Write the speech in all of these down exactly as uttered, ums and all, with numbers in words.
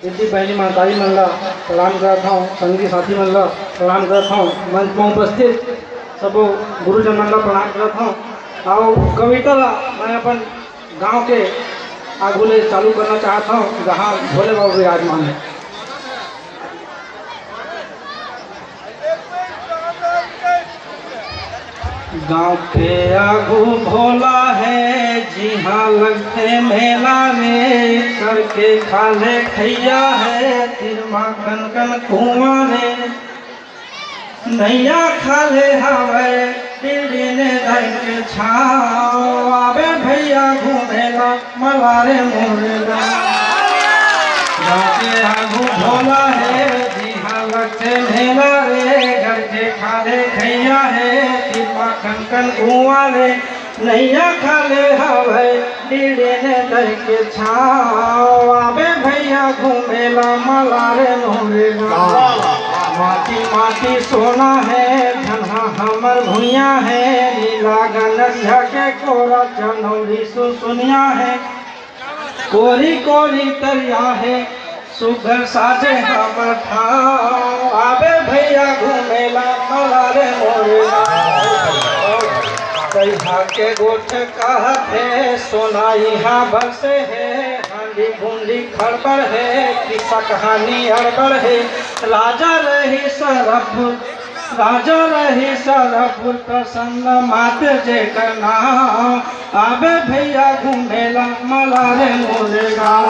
दीदी बहिनी महतारी मन ला प्रणाम करत हौं, संगी साथी मन ला प्रणाम करत हौं, मंच में उपस्थित सबो गुरुजन मन ला प्रणाम करत हौं। अउ कविता ला मैं अपन गांव के आगू ले चालू करना चाहत हौं, जहां भोले बाबा विराजमान है। गांव के आगू भोला है, जिहां लगथे मेला रे, करके खाले खैया है, तिरमा कन कन कुआं रे। नैया खाले हवय, टीडी ने धर के छांव, आबे भैया घूमेला, मला रे मोरे गांव। गांव के आगू भोला हे, जिहां लगथे मेला रे, घर के खाले खैया हे, तिरमा कन कन कुआं रे, नैया खाले हवय, टीडी ने धर के छांव, आबे भैया घूमेला, मला रे मोरे गांव। वाह, वाह, वाह। माटी माटी सोना हे, धनहा हमर भुइयां हे, नीला गनरिया के कोरा चनौरी सुसुनिया हे। कोरी कोरी तरिया हे, सुग्घर साजे हमर ठांव। आबे भैया घूमेला, मला रे मोरे। तैहा के गोठ कहत हे, सोना इहां बरसे हे। हांडी गुंडी खड़बड़ हे, किस्सा कहानी अड़बड़ हे। राजा रहे सरब राजा रहे सरब प्रसन्न मात जेकर नांव। आबे भैया घूमेला, मला रे मोरे गांव।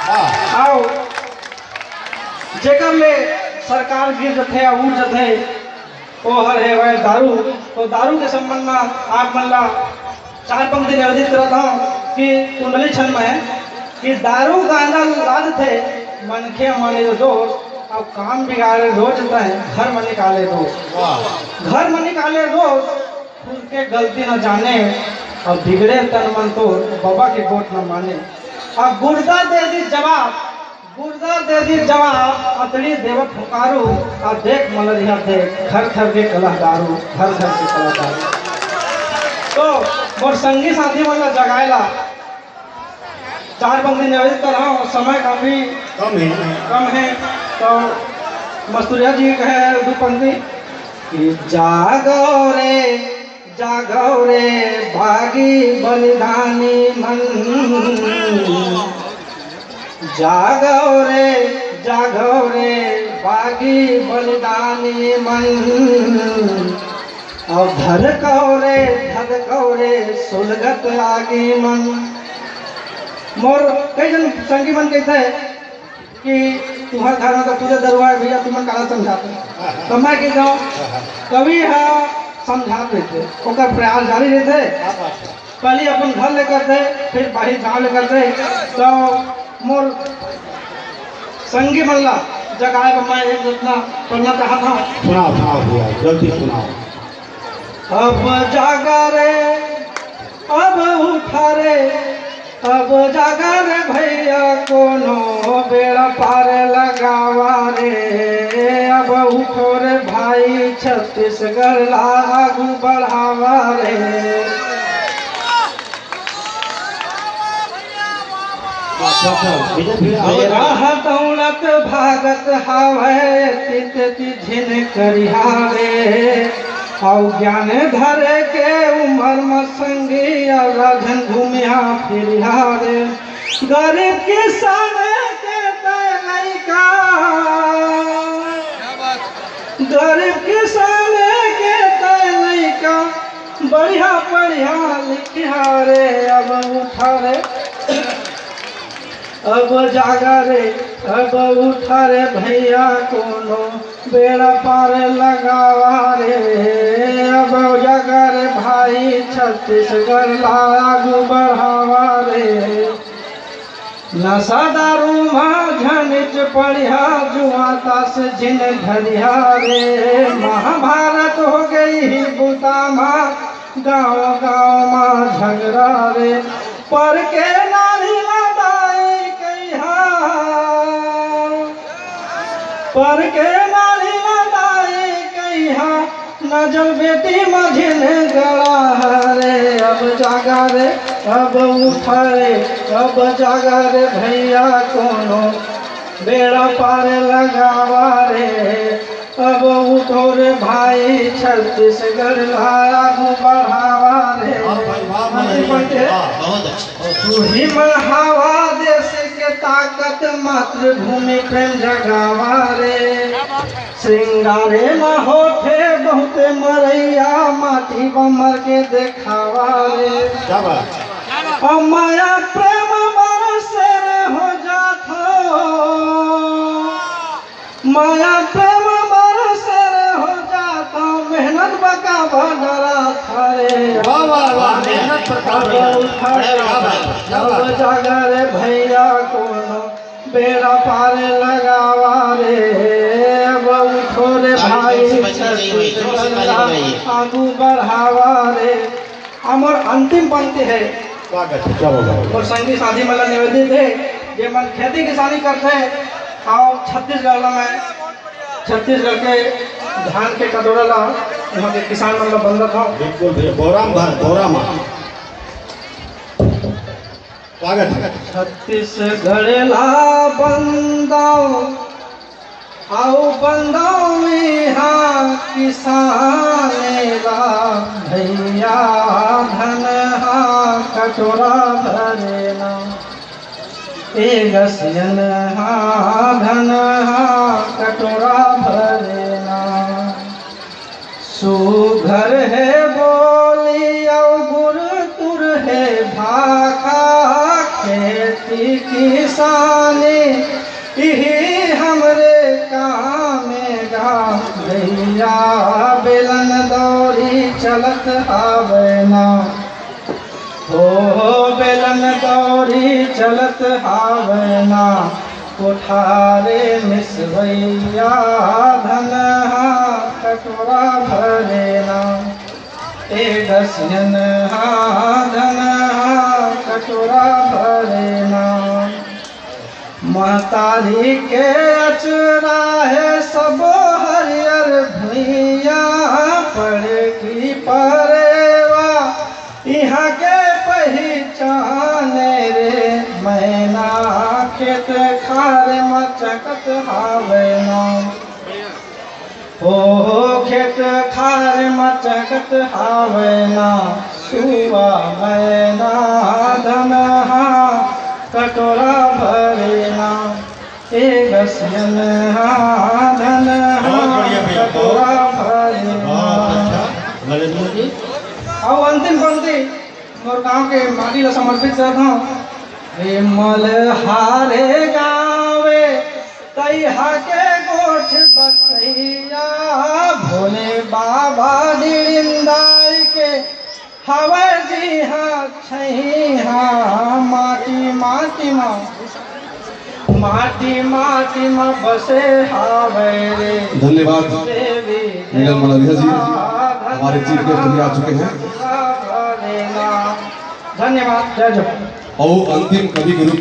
वाह। अउ जेकर ले सरकार गिर जथे या उठ जथे, ओ हर हेवय दारू। तो दारू के संबंध म आप मन ला चार पंक्ति निवेदित करत हौं कि कुंडली छंद में कि दारू गांजा लादथे मनखे मन दोष, अउ काम बिगाड़े रोज तैं घर म निकाले दोष। वाह। घर म निकाले दोष, खुद के गलती न जाने, अउ बिगड़े तन मन तो बाबा के गोठ न माने। अब गुर्दा दे दी जवाब, गुर्दा दे दी जवाब, अतड़ी देवत हुंकारू, आ देख मलरिया देख, घर घर के कलह दारू, घर घर के कलह दारू। तो मोर संगी साथी मन ला जगाए ला चार पंक्ति निवेदित कर रहा हूँ, समय काफी कम है। कम है, तो मस्तुरिया जी कहे दू पंक्ति कि जागो रे, जागो रे, बागी बलिदानी मन। जागो रे, जागो रे, बागी बलिदानी मन। अउ धधको रे, धधको रे, सुलगत आगी मन। मोर कई झन संगी मन कहिथे कि तुंहर घर में तो पूजा दरुआ हे भैया, तुमन काला समझाते। तो मैं कहिथौं, कवि ह समझात रहिथे, ओकर प्रयास जारी रहिथे। पहले अपन घर ले करथे, फिर बाहिर गांव ले करथे। तो मोर संगी मन ला जगाए बर मैं एक रचना पढ़ना चाहत हौं। सुनाओ, सुनाओ भैया, जल्दी सुनाओ। अब जागा रे, अब उठा रे, अब जागा रे भैया, कोनो बेड़ा पार लगावा रे। अब उठो रे भाई, छत्तीसगढ़ ला आगू बढ़ावा रे। अच्छा, अच्छा, विजय भैया, आवाज आ रहा है। राह दौड़त भागत हावय, तित तिझिन करिहा रे। अउ ज्ञान धरे के उमर म संगी, अउ राजन घूमिहा फिरिहा रे। गरीब किसान के तय लइका, गरीब किसान के तय लइका, बढ़िया पढ़िया लिखिहा रे, अब उठा रे, अब जागा रे, अब उठा रे भैया, कोनो बेड़ा पार लगावा रे। अब जागा रे भाई, छत्तीसगढ़ ला आगू बढ़ावा रे। नशा दारू मा झनिच पड़िहा, जुआ तास झिन धरिहा रे। महाभारत हो गई ही बुता मा, गांव गांव मा झगड़ा रे। पर के नारी ला दाई कहिहा, पर के नारी ला दाई कहिहा, नजर बेटी मा झिन गड़ा रे। अब जागा रे, अब उठा रे, अब जागा रे भैया, कोनो बेड़ा पार लगावा रे। अब उठो रे भाई, छत्तीसगढ़ ला आगू बढ़ावा रे। वाह भाई, वाह, हाँ जी, वाह, पंडित। वाह, बहुत अच्छा। तू ही में हवा देश के ताकत, मातृभूमि प्रेम जगावा रे। श्रृंगारे में होथे बहुते मरैया, माटी बमर के देखावा रे। क्या बात? अब माया प्रेम बरसे रे हो जात हो, माया प्रेम बरसे रे हो जात हो, मेहनत बका बडरा थारे। वाह, वाह, वाह, मेहनत पर काम अब है। उठा रे, क्या बात, क्या बात। अब जागा रे भैया, कोनो बेड़ा पार लगावा रे। अब उठो रे गाड़ी भाई, जोर से बजनी चाहिए भाई, जोर से छत्तीसगढ़ ताली ला बजाइए। आगू बढ़ावा रे। हमर अंतिम पंक्ति है। स्वागत है, क्या होगा? और संगी साथी मन ला निवेदित है, जे मन खेती किसानी करथे, आओ छत्तीसगढ़ ला मैं, छत्तीसगढ़ के धान के कटोरा ला, वहाँ के किसान मन ला बंदत हूँ। बिल्कुल भैया, बोरा में भर, बोरा में। स्वागत है। छत्तीसगढ़ ला बंदव, अउ बंदव इहाँ किसान ला, भैया धन हा कटोरा भरे ना, ए गसियन हा धन हा कटोरा भरे ना। सुघर हे बोली अउ गुरतुर हे भाखा, खेती किसानी इही हमरे काम गा। भैया बेलन दौरी चलत हावय ना, हो, हो, बेलन दौरी चलत हावय ना, कोठारे मिसवैया धन हा कटोरा भरे ना, ए गसियन हा धन हा कटोरा भरे ना। महतारी के अचरा हे सबो हरियर भुइयां, पड़े की परेवा इहाँ के पहिचान रे। मैना खेत खार म चकत हावय ना, हो, हो, खेत खार म चकत हावय ना, सुआ मैना धन हा कटोरा भरे ना, ए गसियन हा धन हा बहुत बढ़िया भैया, बहुत, कटोरा भरे ना। बहुत अच्छा, नरेंद्र जी। अउ अंतिम पंक्ति मोर गांव के माटी ला समर्पित करत हूँ। हे मलहारे गावे तैहा के गोठ बतैया, भोले बाबा डिड़िंदाई के हवय जिहाँ छैहा। माटी माटी मा, माटी माटी मा बसे हावय रे। धन्यवाद देवी मिलन मलरिया जी, देवता, हमारे चीफ गेस्ट भी आ चुके हैं। धन्यवाद, जय जोहार। और अंतिम कवि के रूप